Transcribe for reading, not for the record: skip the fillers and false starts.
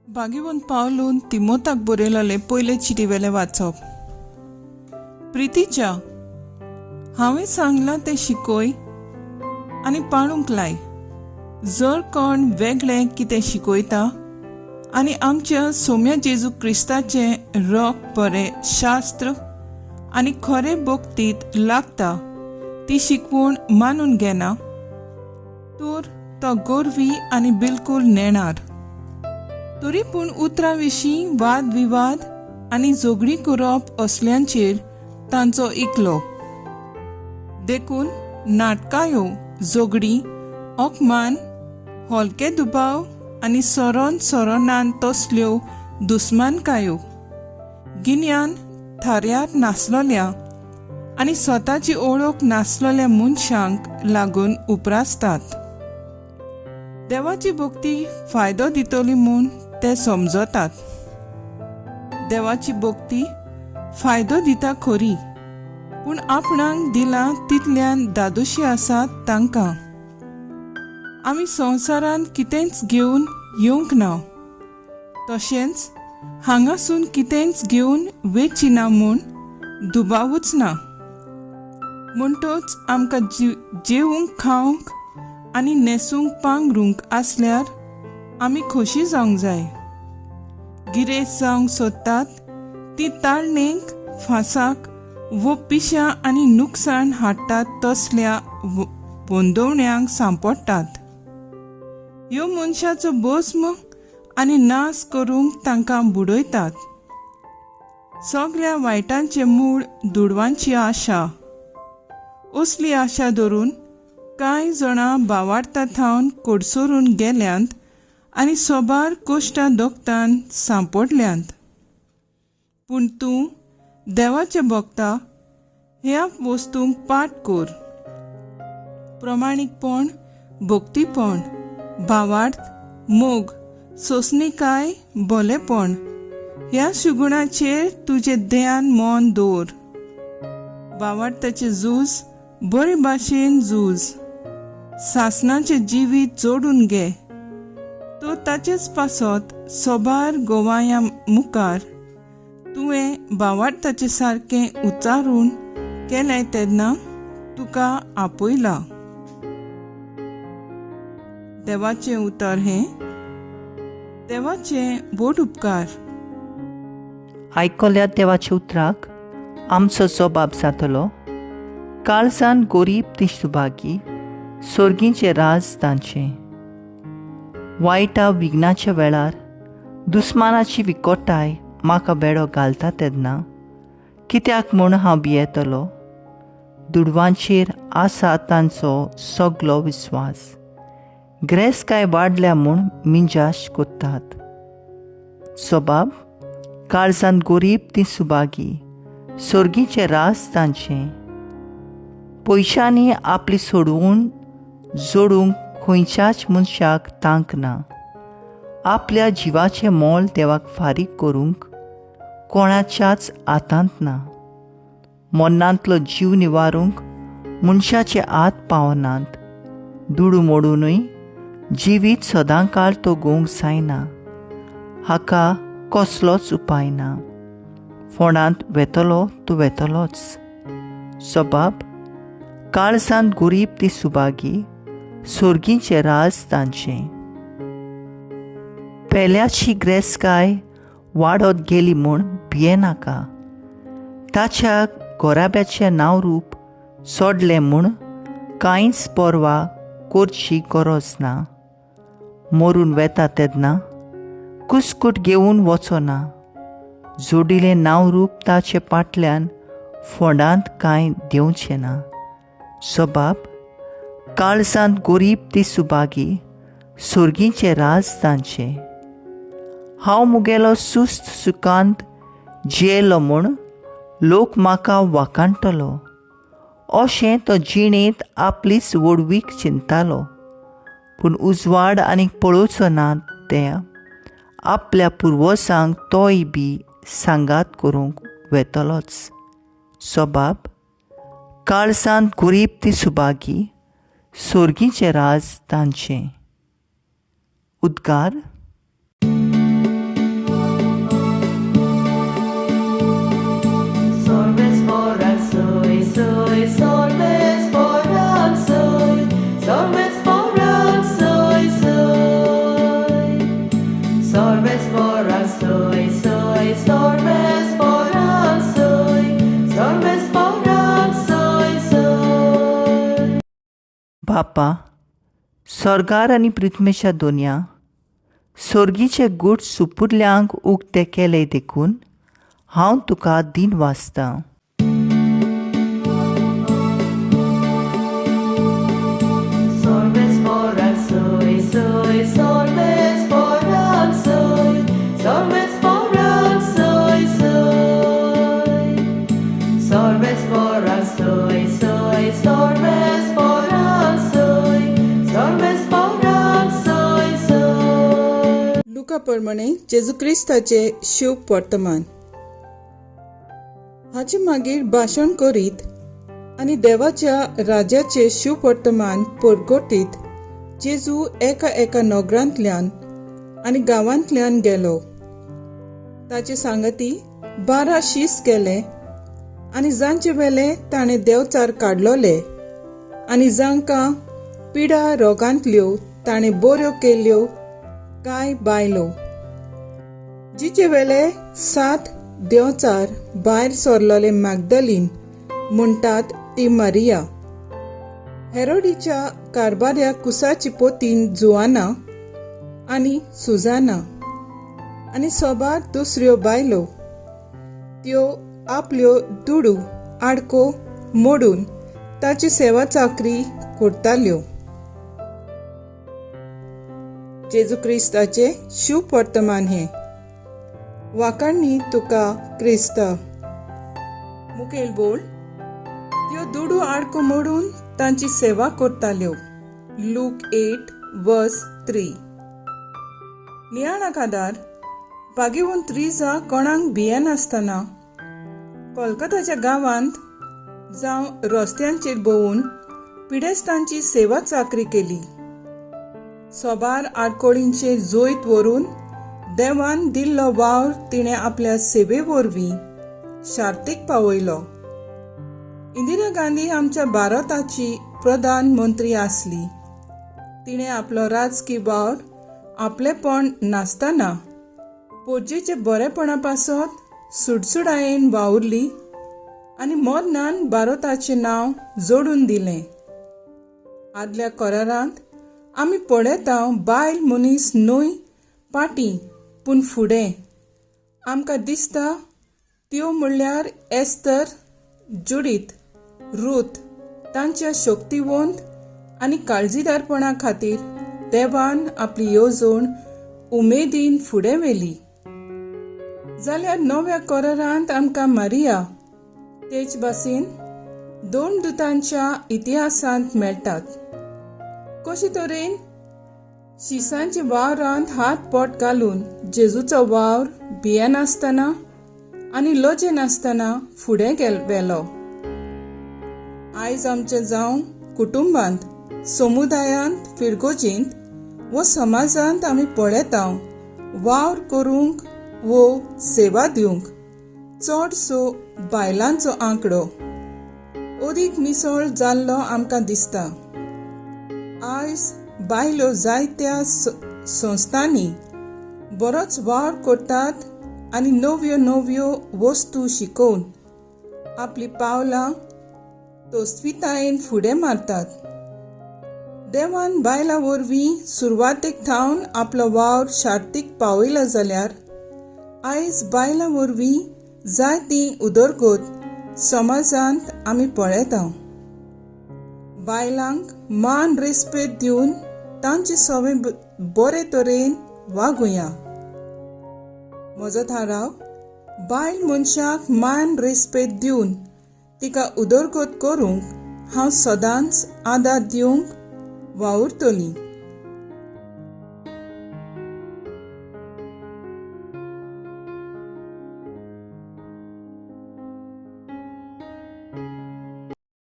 भाग्यवंत पावलून तिमोताक बरयलेले पयले चिटी वेलें वाचप. प्रितीच्या, हांवें सांगलां तें शिकय आनी पाळूंक लाय. जर कोण वेगळें कितें शिकयता आनी आमच्या सोम्या जेजू क्रिस्ताचें रोक बरें शास्त्र आनी खरें भक्तीत लागता ती शिकवण मानून घेना तर तो गोरवी आनी बिलकूल नेणार. तरी पूण उतरां विशीं वाद विवाद आनी झगडीं करप असल्यांचेर तांचो इकलो. देखून नाटकायो, झगडीं, अपमान, हलके दुबाव आनी सरोन सरोनान तसल्यो दुस्मानकायो गिन्यान थाऱ्यार नासलोल्या आनी स्वताची ओळख नासलोल्या मनशांक लागून उपरासतात. देवाची भक्ती फायदो दितली म्हूण ते समजतात. देवाची भक्ती फायदो दिता खरी, पूण आपणाक दिलां तितल्यान दादोशी आसात तांकां. आमी संवसारांत कितेंच घेवन येवंक ना, तशेंच हांगासून कितेंच घेवन वेची ना म्हूण दुबावूच ना. म्हणटच आमकां जेवंक खावंक आनी न्हेसूंक पांगरूंक आसल्यार आमी खोशी जावंक जाय. गिरेस्त जावंक सोदतात ती ताळणेक, फांसाक वो पिश्या आनी नुकसाण हाडटात तसल्या वंदोवण्यांक सांपडटात. ह्यो मनशाचो भस्म आनी नाश करूंक तांकां बुडयतात. सगळ्या वायटांचें मूळ दुडवांची आशा. असली आशा धरून कांय जाणां बावाडता थावन कडसरून गेल्यांत आनी सोबार कोश्टां दोगतान सांपडल्यांत. पूण तूं देवाचें भोगता ह्या वस्तूंक पाठ कर. प्रमाणीकपण, भक्तीपण, भावार्थ, मोग, सोंसणीकाय, भोलेपण ह्या सुगुणाचेर तुजें ध्यान मन दवर. भावार्थाचें झूज बरे भाशेन झूज. सासणाचें जिवीत जोडून घे. तो ताचेच पासत सोबार गोवाया मुखार तुवें भावार्थाचे सारकें उच्चारून केलें तेन्ना तुका आपयला. देवाचें उतर हें. देवाचें व्हड उपकार. आयकल्या देवाच्या उतराक आमचो जबाब जातलो. काळजान गोरीब ती सुभागी, सोर्गींचें राज तांचें. वायटा विघ्नाच्या वेळार दुस्मानाची विकोटाय म्हाका बेडो घालता तेन्ना कित्याक म्हूण हांव भियेतलो? दुडवांचेर आसा तांचो सगलो विस्वास. ग्रेस काय वाडल्या म्हूण मिंजाश करतात. स्वभाव काळजान गोरीब ती सुभागी, सोर्गीचें राज तांचें. पयशांनी आपली सोडवून जोडूंक खंयच्याच मनशाक तांक ना. आपल्या जिवाचें मोल देवाक फारीक करूंक कोणाच्याच हातांत ना. मरणांतलो जीव निवारूंक मनशाचे हात पावनात. दुडू मोडुनूय जिवीत सदांकाळ तो गोवंक जायना. हाका कसलोच उपाय ना. फोंडांत वेतलो तो वेतलोच. सबाब काळजांत गोरीब ती सुभागी, सोर्गीचें राज तांचें. पेल्याची ग्रेसकाय वाडत गेली म्हूण भियेनाका. ताच्या गोराब्याचें नांव रूप सोडलें म्हूण कांयच पर्वा करची गरज ना. मरून वेता तेन्ना कुस्कूट घेवन वचना. जोडिल्लें नांव रूप ताचे फाटल्यान फोंडांत कांय देंवचें ना. सबाब काळजांत गोरीब ती सुभागी, सोर्गीचें राज तांचें. हांव मुगेलो सुस्त सुखांत जियेलो म्हूण लोक म्हाका वाखाणटलो अशें तो जिणेंत आपलीच व्हडवीक चिंतालो. पूण उजवाड आनीक पळोवचो ना त्या आपल्या पुर्वजांक तोय बी सांगात करूंक वेतलोच. सबाब काळजांत गोरीब ती सुभागी, सोर्गीचें राज तांचें. उद्गार. बापा, सोर्गार आनी पृथ्मेच्या दोनया, सोर्गीचे गूट सुपुरल्यांक उक्ते केले देखून हांव तुका दिन वाचतां. लुका प्रमाणे जेजू क्रिस्ताचे शुभ वर्तमान. हाचे मागीर भाशण करीत आनी देवाच्या राज्याचे शुभ वर्तमान परगटीत जेजू एका एका नगरांतल्यान आनी गांवांतल्यान गेलो. ताचे सांगती 12 शीस केले आनी जांचे वेले ताणें देवचार काडलोले आनी जांकां पिडा रोगांतल्यो ताणें बऱ्यो केल्यो कांय बायलो, जिचे वेले 7 देवचार भायर सरलोले मॅगदलीन म्हणटात ती मारिया, हेरोडीच्या कारबाऱ्या कुसाची पोतीन जुआना आनी सुजाना आनी सोबार दुसऱ्यो बायलो. त्यो आपल्यो दुडू आडको मोडून ताची सेवा चाकरी करताल्यो. जेजू क्रिस्ताचे शुभ वर्तमान हें. वाकांनी तुका क्रिस्ता. मुखेल बोल, त्यो दुडू आडको मोडून तांची सेवा करताल्यो. लूक 8:3. नियाळाक आदार बागेवन त्रिजा कोणाक भियेनासतना कोलकाताच्या गांवांत जावं रस्त्यांचेर भोंवून पिडेस्तांची सेवा चाकरी केली. सोबार आडकोळींचेर जैत व्हरून देवान दिल्लो वावर तिणें आपल्या सेवे वरवीं शार्तीक पावयलो. इंदिरा गांधी आमच्या भारताची प्रधानमंत्री आसली. तिणें आपलो राजकी वावर आपलेपण नासतना पोरजेचे बरेपणा पासत सुडसुडायेन वावुरली आनी मरणान भारताचें नांव जोडून दिलें. आदल्या करारांत आमी पळयता बायल मनीस न्हय पाटी पूण फुडें आमकां दिसता त्यो म्हणल्यार एस्तर, जुडीत, रूथ तांच्या शक्तिवंत आनी काळजीदारपणा खातीर देवान आपली येवजण उमेदीन फुडें व्हेली. जाल्यार नव्या करारांत आमकां मारिया तेच भाशेन 2 दुतांच्या इतिहासांत मेळटात. कशे तरेन शिसांच्या वावरांत हात पोट घालून जेजूचो वावर भियेनासतना आनी लजेनासतना फुडें व्हेलो. आयज आमच्या जावं कुटुंबांत, समुदायांत, फिरगोजींत वो समाजांत आमी पळयता वावर करूंक वो सेवा दिवंक चडसो बायलांचो आंकडो अदीक मिसळ जाल्लो आमकां दिसता. आयज बायलो जायत्या संस्थांनी बरोच वावर करतात आनी नव्यो नव्यो वस्तू शिकोवन आपली पावलां तोस्वितायेन फुडें मारतात. देवान बायलां वरवीं सुरवातेक थावन आपलो वावर शार्तीक पावयलो जाल्यार आयज बायलां वरवीं जायती उदरगत समाजांत आमी पळयता. बायलांक मान रेस्पेद दिवन तांचे सवे बरे तरेन वागुया. म्हजो थाराव, बायल मनशाक मान रेस्पेद दिवन तिका उदरगत करूंक हांव सदांच आदार दिवंक वावुरतली.